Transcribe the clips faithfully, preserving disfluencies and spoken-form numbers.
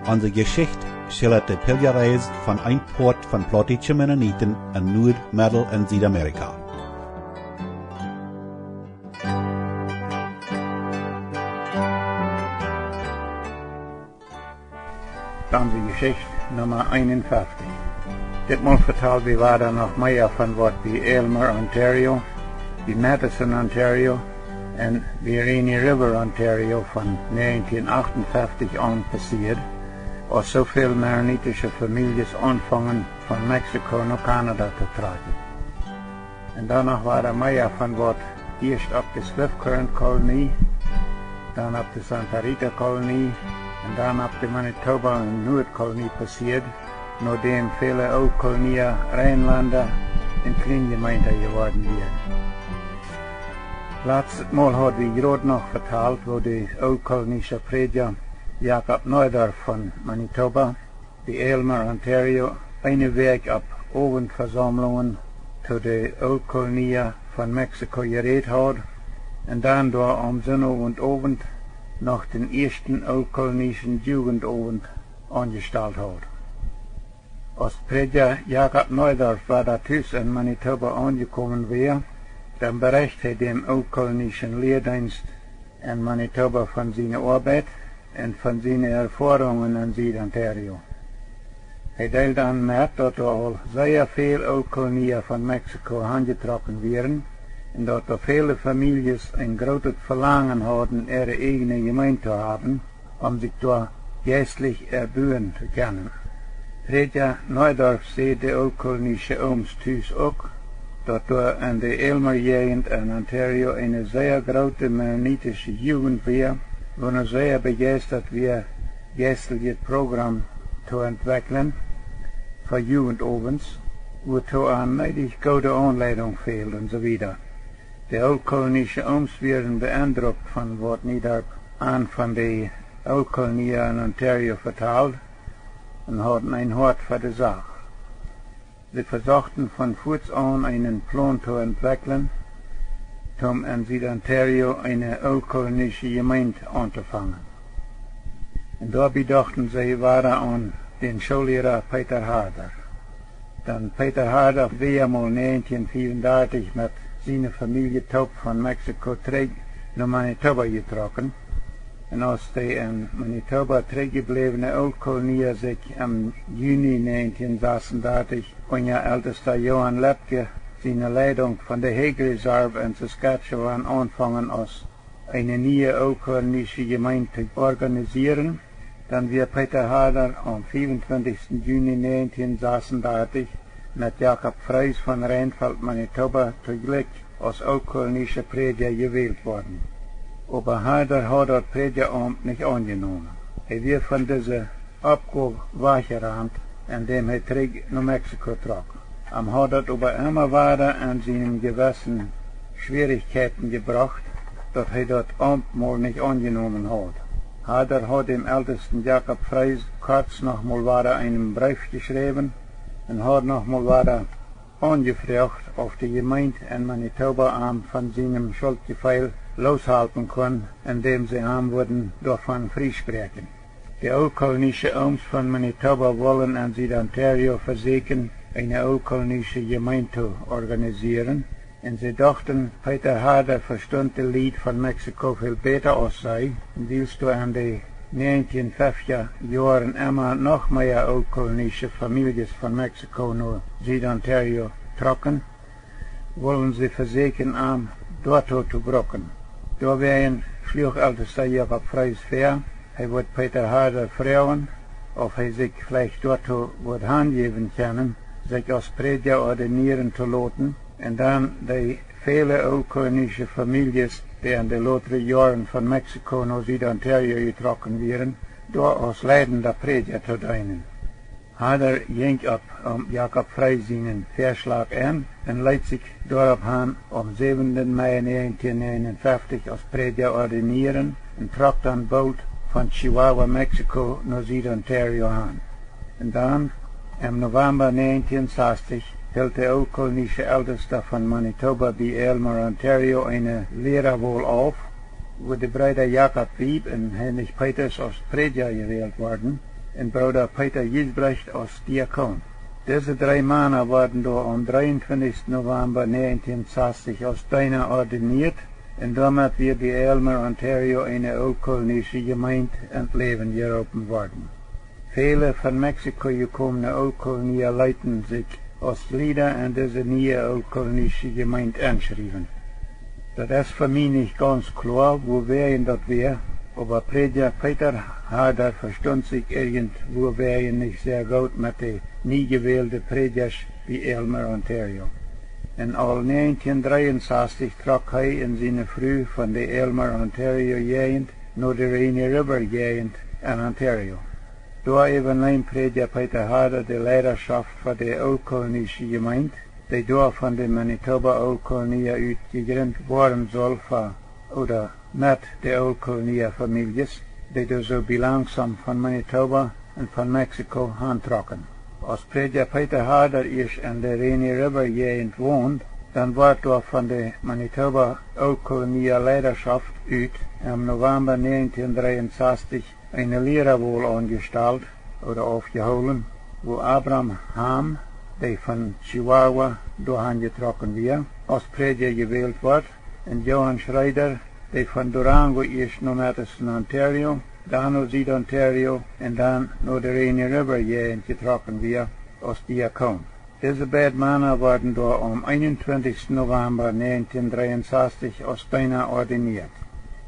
Onse Jeschicht schildat de Piljareis von een Poat von plautdietsche Mennoniten en Nuad-, Meddel- un Sied-Amerika. Dan de Jeschicht Numma eenunfeftich. Ditmol vetalen wie wada noch mea von waut bie Aylmer, Ontario, bie Matheson, Ontario, un bie Rainy River, Ontario, von negentien achtunfeftich aun passieed, aus soo väl mennonitische Famieljes aunfungen von Mexiko no Kanada to trakjen. Un dan noch wada mea von waut ieescht opp de Swift Current Kolonie, dan opp de Santa Rita Kolonie un dan opp de Manitoba un Nuad Kolonie passieed, nodäm väle Ooltkolonia Reinlenda un Kjleenjemeenta jeworden wieren. Latstet Mol haud wie jrod noch vetalt, woo de ooltkolonische Prädja Jakob Neudorf von Manitoba bie Aylmer, Ontario, eene Wäakj opp Owentvesaumlungen to de Ooltkolonia von Mexiko jerät haud un dan doa aum Sinowent Owent noch dän ieeschten ooltkolonieschen Jugendowent aunjestalt haud. Aus Prädja Jakob Neudorf wada tus en Manitoba aunjekomen wia, dan berecht hee däm ooltkolonieschen Lieedeenst en Manitoba von siene Oabeit un von siene Erfoarungen en Sied-Ontario. Hee deeld an met, daut doa aul sea väl Ooltkolonia von Mexiko hanjetrocken wieren un daut doa väle Famieljes een grootet Velangen hauden, äare ieejne Jemeent to haben, om sikj doa jeistlich erbuen to kjennen. Prädja Neudorf säd de ooltkoloniesche Ooms tus uk, daut doa en de Aylmer Jäajent en Ontario eene sea groote mennonitische Jugend wia, waut sea bejeistat wia, jeistlichet Program to entwekjlen fa Jugendowents, wuatoo an needich goode Aunleidunk fäld un soo wieda. De ooltkoloniesche Ooms wieren beendrukt von waut Neudorf an von de Ooltkolonia en Ontario vetald un hauden een Hoat fa de Sach. See vesochten von fuaz aun eenen Plon to entwekjlen, om en Sied-Ontario eene ooltkolonische Jemeent auntofangen. Un doabie dochten see wada aun dän Schoolliera Peter Harder. Dan Peter Harder wia mol negentien fiewundartich met siene Famielje toop von Mexiko trigj no Manitoba jetrocken. Un aus dee en Manitoba trigjjebläwne Ooltkolonia sikj em Juni negentien sasundartich unja Eltesta Johan Loeppky siene Leidunk von de Hague Reserve en Saskatchewan aunfungen aus eene niee ooltkoloniesche Jemeent to organisieren, dan wia Peter Harder aum fiewuntwintichsten Juni negentien sasundartich met Jakob Froese von Reinfeld, Manitoba, toojlikj aus ooltkoloniesche Prädja jewält worden. Oba Harder haud daut Prädjaaumt nich aunjenomen. Hee wia von dise Oppgow wajchjerant, endäm hee trigj no Mexiko trock. Am haud daut oba emma wada en sienem Jewessen Schwierichkjeiten jebrocht, daut hee daut Aumt mol nich aunjenomen haud. Harder haud däm Eltesten Jakob Froese kort noch mol wada eenen Breef jeschräwen un haud noch mol wada aunjefroacht, auf de Jemeent en Manitoba am von sienem Schultjefeel looshalpen kunn, endäm see am wudden doavon friespräakjen. De ooltkoloniesche Ooms von Manitoba wullen en Sied-Ontario vesieekjen, eene ooltkoloniesche Jemeent to organisieren, un see dochten, Peter Harder vestunt de Lied von Mexiko väl bäta aus see, un wiels doa en de negentien feftja Joaren emma noch mea ooltkoloniesche Famieljes von Mexiko no Sied-Ontario trocken, wullen see vesieekjen, am doatoo to brucken. Doawäajen schluach Eltesta Jakob Froese väa, hee wudd Peter Harder froagen, auf hee sikj veleicht doatoo wudd hanjäwen kjennen, sikj aus Prädja ordinieren to loten, un dan de väle ooltkoloniesche Famieljes, dee en de lotre Joaren von Mexiko no Sied-Ontario jetrocken wieren, doa aus leidenda Prädja to deenen. Harder jinkj opp, opp Jakob Froese sienen Väaschlach en un leet sikj doaropp han aum säwenden Mei negentien negenunfeftich aus Prädja ordinieren un trock dan boolt von Chihuahua, Mexiko, no Sied-Ontario han. Un dan, em November negentien sastich, hilt de ooltkolonische Eltesta von Manitoba bie Aylmer, Ontario, eene Lierawool auf, wua de Breeda Jakob Wiebe un Heinrich Peters aus Prädja jewält worden un Brooda Peter Giesbrecht aus Diakon. Dise dree Mana worden doa aum dreeuntwintichsten November näajentieen sastich aus Deena ordinieet, un doamet wia bie Aylmer, Ontario, eene ooltkolonische Jemeent en't Läwen jeroopen worden. Väle von Mexiko jekomne Ooltkolonia leeten sikj aus Jlieda en dise niee ooltkolonische Jemeent enschriewen. Daut es fa mie nich gaunz kloa, wuawäajen daut wia, oba Prädja Peter Harder vestunt sikj irjent wuawäajen nich sea goot met de nie jewälde Prädjasch bie Aylmer, Ontario. Un aul näajentieen dreeunsastich trock hee un siene Fru von de Aylmer, Ontario Jäajent no de Rainy River Jäajent en Ontario. Doa äwaneem Prädja Peter Harder de Leidaschoft fa de ooltkolonische Jemeent, dee doa von de Manitoba Ooltkolonia ut jejrint woaren sull fa ooda met de Ooltkolonia Famieljes, dee doa soo bie langsom von Manitoba un von Mexiko hantrocken. Aus Prädja Peter Harder ieescht en de Rainy River Jäajent wond, dan wort doa von de Manitoba Ooltkolonia Leidaschoft ut em November näajentieen dreeunsastich eene Lierawool aunjestalt ooda aufjehoolen, wua Abram Ham, dee von Chihuahua doahan jetrocken wia, aus Prädja jewält wort, un Johan Schreeder, dee von Durango ieescht no Matheson, Ontario, dan no Sied Ontario un dan no de Rainy River Jäajent jetrocken wia, aus Diakon. Dise beid Mana worden doa aum eenuntwintichsten November näajentieen dreeunsastich aus Deena ordinieet.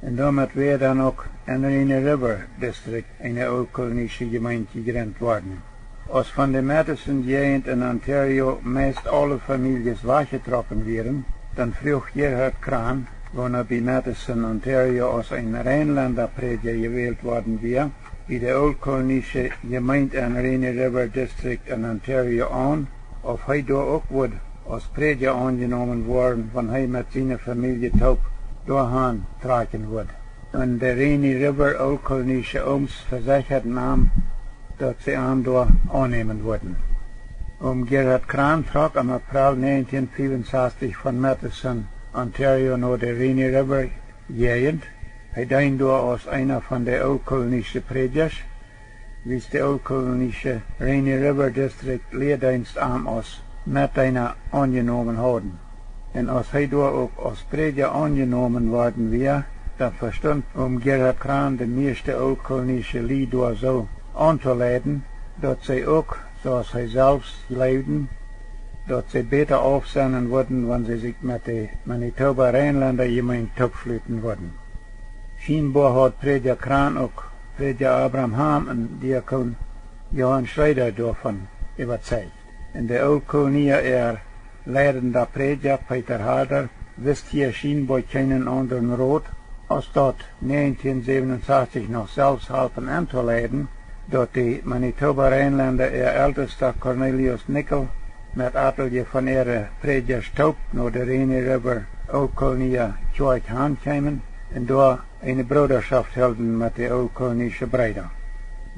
Un doamet wia dan uk en Rainy River District eene ooltkolonische Jemeent jejrint worden. Aus von de Matheson Jäajent en Ontario meist aule Famieljes wajchjetrocken wieren, dan fruach Gerhard Krahn, woona bie Matheson, Ontario, aus een Reinlenda Prädja jewält worden wia, bie de ooltkolonische Jemeent en Rainy River District en Ontario aun, auf hee doa uk wudd aus Prädja aunjenomen woaren, wan hee met siene Famielje toop doahan trakjen wudd. Un de Rainy River ooltkolonische Ooms vesecheden am, daut see am doa aunnämen wudden. Oom Gerhard Krahn trock em April näajentieen fiefunsastich von Matheson, Ontario, no de Rainy River Jäajent. Hee deend doa aus eena von de ooltkolonische Prädjasch, wiels de ooltkolonische Rainy River District Lieedeenst am aus Metdeena aunjenomen hauden. Un aus hee doa uk aus Prädja aunjenomen worden wia, dan vestunt Oom Gerhard Krahn de mieeschte ooltkolonische Lied doa soo auntoleiden, daut see uk, soo aus hee selfst jleewden, daut see bäta aufsennen wudden, wan see sikj met de Manitoba Reinlenda Jemeent toopschluten wudden. Schienboa haud Prädja Krahn uk Prädja Abram Ham un Diakon Johan Schreeder doavon äwazeicht. Un de Ooltkolonia äa leidenda Prädja Peter Harder wist hia schienboa kjeenen aundren Rot, aus daut näajentieen säwenunsastich noch selfst halpen entoleiden, daut de Manitoba Reinlenda äa Eltesta Cornelius Nickel met atelje von äare Prädjasch toop no de Rainy River Ooltkolonia Kjoakj han kjeemen un doa eene Broodaschoft hilden met de ooltkolonische Breeda.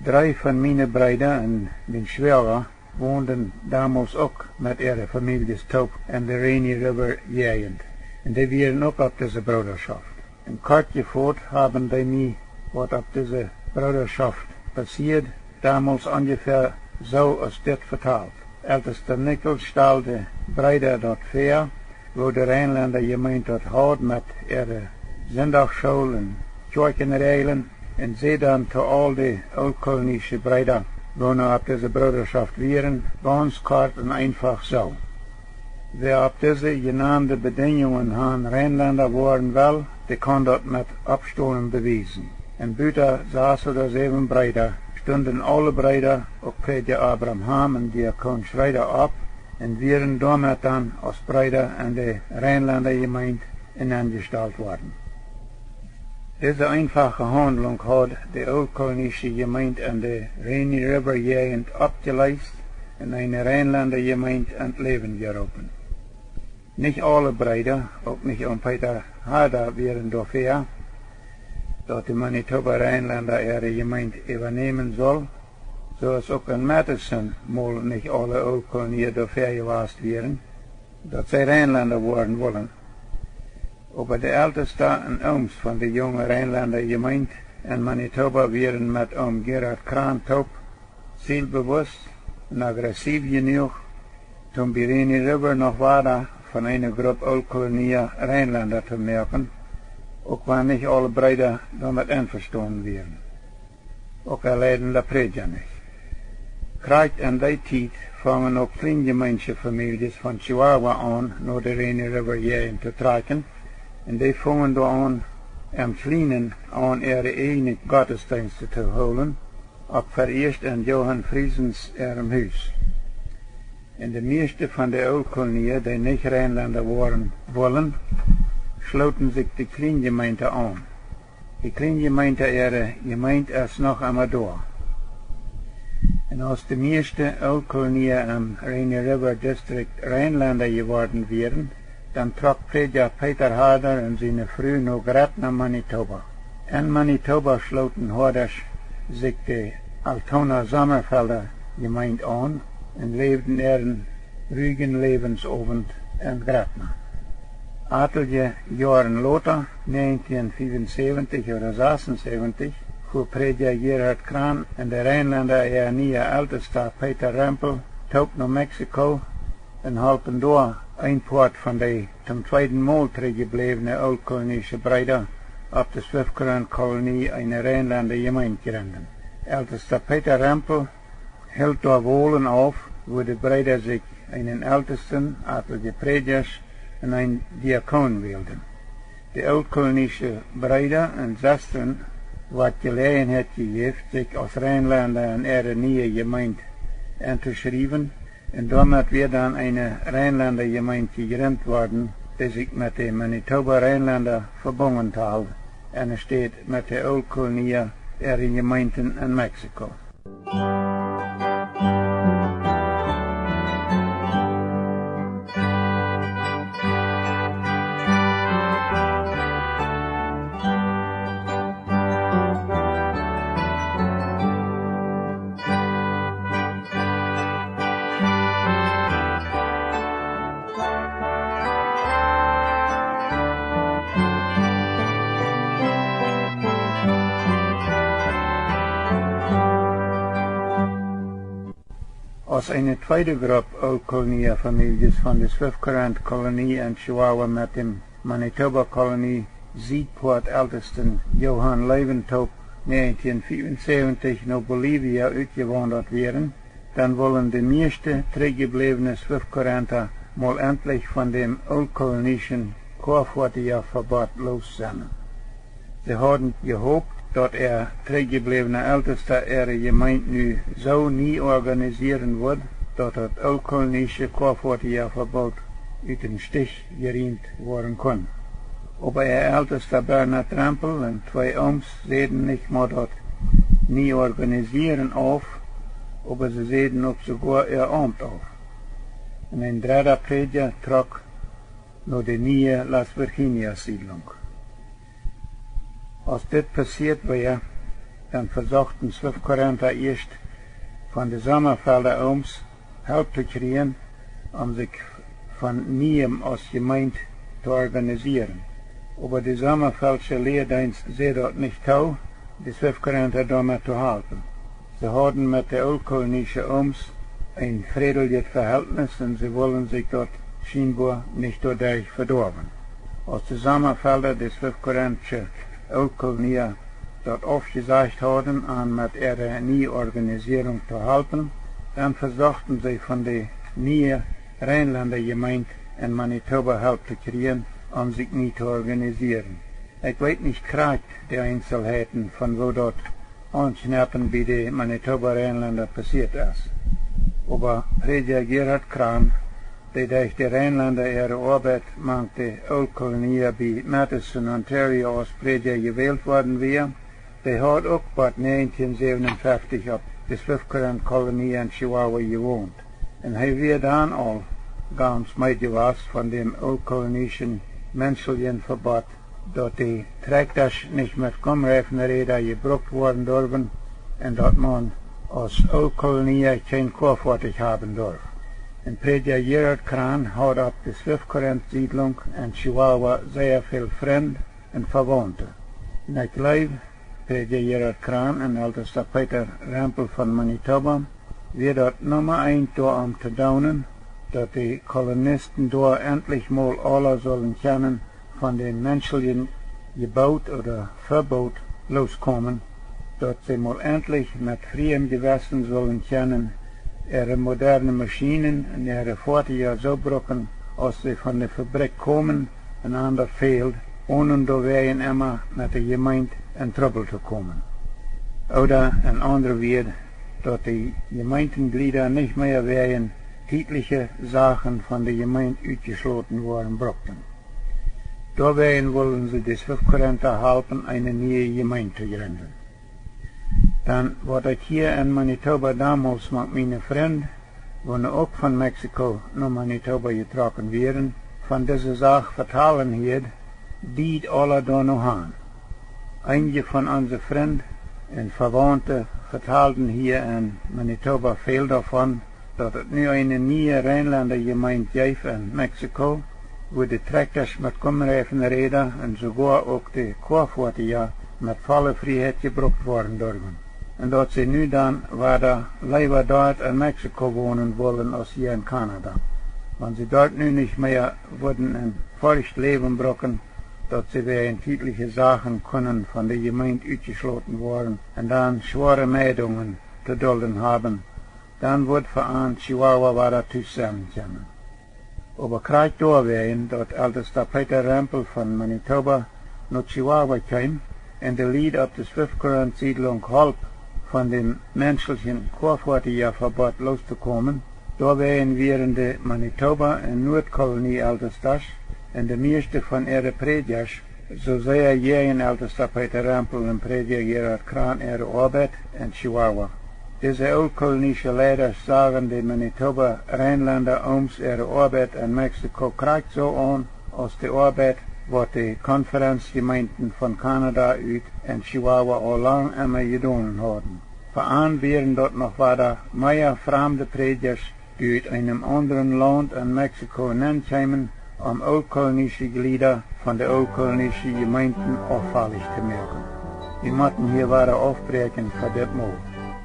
Dree von miene Breeda un mien Schwoaga wonden domols uk met äare Famieljes toop en de Rainy River Jäajent, un dee wieren uk opp dise Broodaschoft. Un kort jefot haben dee mie, waut opp dise Broodaschoft passieed, domols onjefäa soo aus dit vetalt: Eltesta Nickel stald de Breeda daut väa, woo de Reinlenda Jemeent daut haud met äare Sindachschool un Kjoakjenräajlen, un säd dan to aul de ooltkolonische Breeda, woone opp dise Broodaschoft wieren, gaunz kort un eenfach soo: Wäa opp dise jenande Bedinjungen han Reinlenda woaren well, dee kaun daut met Oppstonen bewiesen. Un buta sas ooda säwen Breeda stunden aule Breeda, uk Prädja Abram Ham un Diakon Schreeder, opp un wieren doamet dan aus Breeda en de Reinlenda Jemeent enenjestalt worden. Dise eenfache Haundlunk haud de ooltkolonische Jemeent en de Rainy River Jäajent oppjeleest un eene Reinlenda Jemeent en't Läwen jeroopen. Nich aule Breeda, uk nich Oom Peter Harder, wieren doafäa, daut de Manitoba Reinlenda äare Jemeent äwanämen sull. Soo aus uk en Madison mol nich aule Ooltkolonia doafäa jewast wieren, daut see Reinlenda woaren wullen. Oba de Eltesta un Ooms von de junge Reinlenda Jemeent en Manitoba wieren met Oom Gerhard Krahn toop zielbewusst un aggressiv jenuach, toom bie Rainy River noch wada von eene Grupp Ooltkolonia Reinlenda to moaken, uk wan nich aule Breeda doamet envestonen wieren. Uk äa leidenda Prädja nich. Krakjt en dee Tiet fungen uk Kjleenjemeensche Famieljes von Chihuahua aun, no de Rainy River Jäajent to trakjen, un dee fungen doa aun, em Kjlienen aun äare ieejne Gottesdeenste to hoolen, opp veieescht en Johann Friesens äarem Hus. Un de mieeschte von de Ooltkolonia, dee nich Reinlenda woaren wullen, schlooten sikj de Kjleenjemeenta aun. De Kjleenjemeenta äare Jemeent es noch emma doa. Un aus de mieeschte Ooltkolonia em Rainy River District Reinlenda jeworden wieren, dan trock Prädja Peter Harder un siene Fru no Gretna, Manitoba. En Manitoba schlooten Hardasch sikj de Altona Sommerfelda Jemeent aun un läwden äaren ruijen Läwensowent en Gretna. Atelje Joaren lota, näajentieen fiewunsäwentich ooda sasunsebentich, fua Prädja Gerhard Krahn un de Reinlenda äa niea Eltesta Peter Rempel toop no Mexiko un holpen doa een Poat von de toom tweeden Mol trigjjebläwne ooltkolonische Breeda opp de Swift Current Kolonie eene Reinlenda Jemeent jrinden. Eltesta Peter Rempel hilt doa Wolen auf, wua de Breeda sikj eenen Eltesten, atelje Prädjasch un een Diakon wälden. De ooltkolonische Breeda un Sestren wort Jeläajenheit jejäft, sikj aus Reinlenda en äare niee Jemeent entoschriewen, un doamet wia dan eene Reinlenda Jemeent jejrint worden, dee sikj met de Manitoba Reinlenda vebungen hilt, enne Städ met de Ooltkolonia äare Jemeenten en Mexiko. Aus eene tweede Grupp Ooltkolonia Famieljes von de Swift Current Kolonie en Chihuahua met däm Manitoba Kolonie Siedpoat Eltesten Johann Loewen toop näajentieen fiewunsäwentich no Bolivia utjewaundat wieren, dan wullen de mieeschte trigjjebläwne Swift Currenta mol entlich von däm ooltkolonieschen Koafoatieja Vebott loos sennen. See hauden jehopt, daut äa trigjjebläwna Eltesta äare Jemeent nu soo nie organisieren wudd, daut daut ooltkolonische Koafoatieja Vebott ut dän Stich jeriemt woaren kunn. Oba äa Eltesta Bernhard Rempel un twee Ooms säden nich mau daut nie organisieren auf, oba see säden uk soogoa äa Aumt auf. Un een dredda Prädja trock no de niee Las Virginias Siedlunk. Aus dit passieet wia, dan vesochten Swift Currenta ieescht von de Sommerfelda Ooms Help to kjrieen, om sikj von nieem aus Jemeent to organisieren. Oba de Sommerfeldsche Lieedeenst säd daut nich too, de Swift Currenta doamet to halpen. See hauden met de ooltkolonische Ooms een frädeljet Verhältnis un see wullen sikj daut schienboa nich doaderch vedoawen. Aus de Sommerfelda de Swift Currentsche Ooltkolonia daut aufjesajcht hauden, an met äare niee Organisierunk to halpen, dan vesochten see von de niee Reinlenda Jemeent en Manitoba Help to kjrieen, om sikj nie to organisieren. Ekj weet nich krakjt de Eenselheiten von woo daut Aunkjnepen bie de Manitoba Reinlenda passieet es. Oba Prädja Gerhard Krahn, dee derch de Reinlenda äare Oabeit mank de Ooltkolonia bie Madison, Ontario aus Prädja jewält worden wia, dee haud uk bat näajentieen säwenunfeftich opp de Swift Current Kolonie en Chihuahua jewont. Un hee wia dan aul gaunz meed jewast von däm ooltkolonieschen Menscheljenvebott, daut de Trakjtasch nich met Gumreifenräda jebrukt woaren durwen un daut maun aus Ooltkolonia kjeen Koafoatich haben durf. Un Prädja Gerhard Krahn haud opp de Swift Current Siedlunk en Chihuahua sea väl Frind un Vewaunte. Un ekj jleew, Prädja Gerhard Krahn un Eltesta Peter Rempel von Manitoba wia daut Numma eent doa om to doonen, daut de Kolonisten doa entlich mol aula sullen kjennen von däm menschlichen Jeboot ooda Veboot looskomen, daut see mol entlich met frieem Jewessen sullen kjennen äare moderne Maschienen un äare Foatieja soo bruken, aus see von de Fabrikj komen, un aun daut Feld, onen doawäajen emma met de Jemeent en Trubbel to komen. Ooda en aundre Wieed, daut de Jemeentenjlieda nich mea wäajen tietliche Sachen von de Jemeent utjeschloten woaren brukten. Doawäajen wullen see de Swift Currenta halpen, eene niee Jemeent to jrinden. Dan, waut ekj hia en Manitoba donmols met miene Frind, woone uk von Mexiko no Manitoba jetrocken wieren, von dise Sach vetalen hieed, died aula doano han. Eenje von onse Frind un Vewaunte vetalden hia en Manitoba väl doavon, daut et nu eene niee Reinlenda Jemeent jeef en Mexiko, wua de Trakjtasch met Gummireifenräda un soogoa uk de Koafoatieja met volle Frieheit jebrukt woaren durwen. Un daut see nu dan wada leewa doat en Mexiko wonen wullen aus hia en Kanada. Wan see doat nu nich mea wudden en Forcht läwen bruken, daut see wäajen tietliche Sachen kunnen von de Jemeent utjeschloten woaren un dan schwoare Meidungen to dulden haben, dan wudd fa an Chihuahua wada tus sennen kjennen. Oba krakjt doawäajen, daut Eltesta Peter Rempel von Manitoba no Chihuahua kjeem un de Lied opp de Swift Current Siedlunk holp, von däm menschlichen Koafoatieja Vebott loostokomen, doawäajen wieren de Manitoba un Nuadkolonie Eltestasch un de mieeschte von äare Prädjasch soo sea jäajen Eltesta Peter Rempel un Prädja Gerhard Krahn äare Oabeit en Chihuahua. Dise ooltkoloniesche Leidasch sagen de Manitoba Reinlenda Ooms äare Oabeit en Mexiko krakjt soo aun aus de Oabeit, waut de Konferenzjemeenten von Kanada ut en Chihuahua aul lang emma jedonen hauden. Fa an wieren daut noch wada mea framde Prädjasch, dee ut eenem aundren Launt en Mexiko nenkjeemen, om ooltkoloniesche Jlieda von de ooltkoloniesche Jemeenten auffalich to moaken. Wie motten hia wada aufbräakjen fa dit Mol.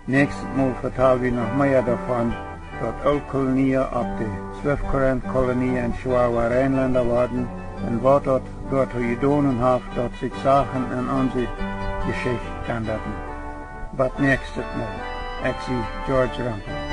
Näakjstet Mol vetal wie noch mea doavon, daut Ooltkolonia opp de Swift Current Kolonie en Chihuahua Reinlenda worden un waut daut doatoo jedonen haft, daut sikj Sachen en onse Jeschicht endaden. Bat näakjstet Mol. Ekj sie George Rempel.